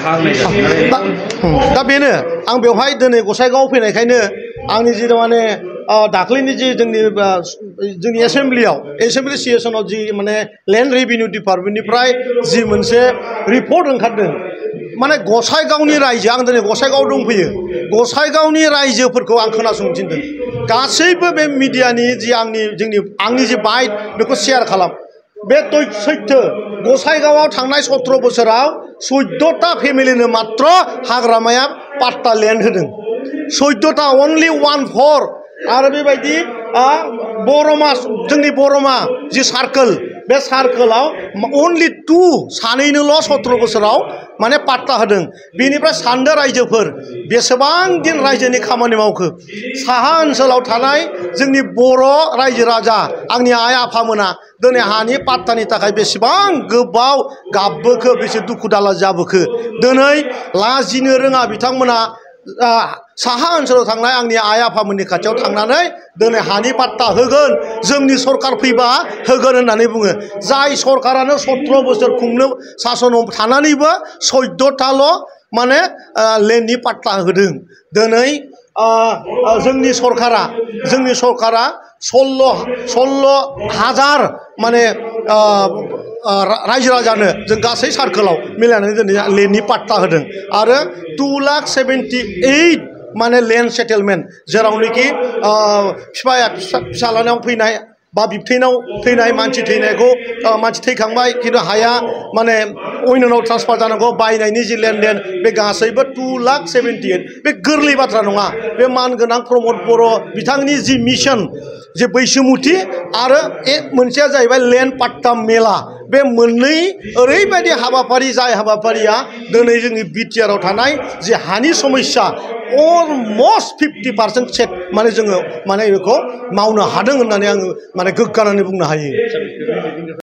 दा बेनो आं बेवहाय दिनै गसाइगाव फैनायखायनो आंनि जि माने दाख्लैनि जि जोंनि एसेम्बलि सेसनाव जि माने लेन्ड रेभिनिउ डिपार्टमेन्टनिफ्राय जि मोनसे रिपर्ट ओंखारदों माने गसाइगावनि रायजो आं दिनै गसाइगाव दंफैयो गसाइगावनि रायजोफोरखौ आं खोनासंनो थिनदों गासैबो बे मिडियानि जि आंनि जि बाइट बेखौ शेयार खालाम बे सैथो गसाइगावआव थांनाय 17 बोसोराव 14टा फेमिलिनो मात्र हाग्रामाया पाट्टा लेन्ड होदों 14टा अनलि 1/4 आरो बेबायदि बरमा जोंनि बरमा जि सार्कोल बे सार्कोलाव अनलि 2 सानैनोल' 17 बोसोराव माने पाट्टा होदों बेनिफ्राय सानदो रायजोफोर बेसेबां दिन रायजोनि खामानि मावखो साहा ओनसोलाव थानाय जोंनि बर' रायजो राजा आंनि आइ आफामोना दिनै हानि पाट्टानि थाखाय बेसेबां गोबाव गाबबोखो बेसे दुखु दाला जाबोखो दिनै लाजिनो रोङा बिथांमोना साहा ओनसोलाव थांनाय आंनि आइ आफामोननि खाथियाव थांनानै दिनै हानि पाट्टा होगोन जोंनि सरकार फैबा होगोन होननानै बुङो जाय सरकारानो 17 बोसोर खुंनो सासनाव थानानैबो 14टाल' माने लेन्डनि पाट्टा होदों दिनै जोंनि सरकारा 16,000 माने रायजो राजानो जों गासै सार्कोलाव मिलायनानै दिनै लेन्डनि पाट्टा होदों आरो 2,78,000 माने लेन्ड सेटेलमेन्ट जेरावनोखि फिसालानाव फैनाय बा बिबथैनाव थैनाय मानसि थैनायखौ मानसि थैखांबाय खिन्थु हाया माने अन्यनाव ट्रान्सफार जानांगौ बायनायनि जि लेनदेन बे गासैबो 2,78,000 बे गोरलै बाथ्रा नङा बे मानगोनां प्रमद बर' बिथांनि जि मिशन जे बैसोमुथि आरो मोनसेया जाहैबाय लेन्ड पाट्टा मेला बे मोननै ओरैबायदि हाबाफारि जाय हाबाफारिया दिनै जोंनि बिटिआरआव थानाय जे हानि समस्या अलमस्ट 50% चेक माने जोङो माने बेखौ मावनो हादों होननानै आङो माने गोग्गानानै बुंनो हायो।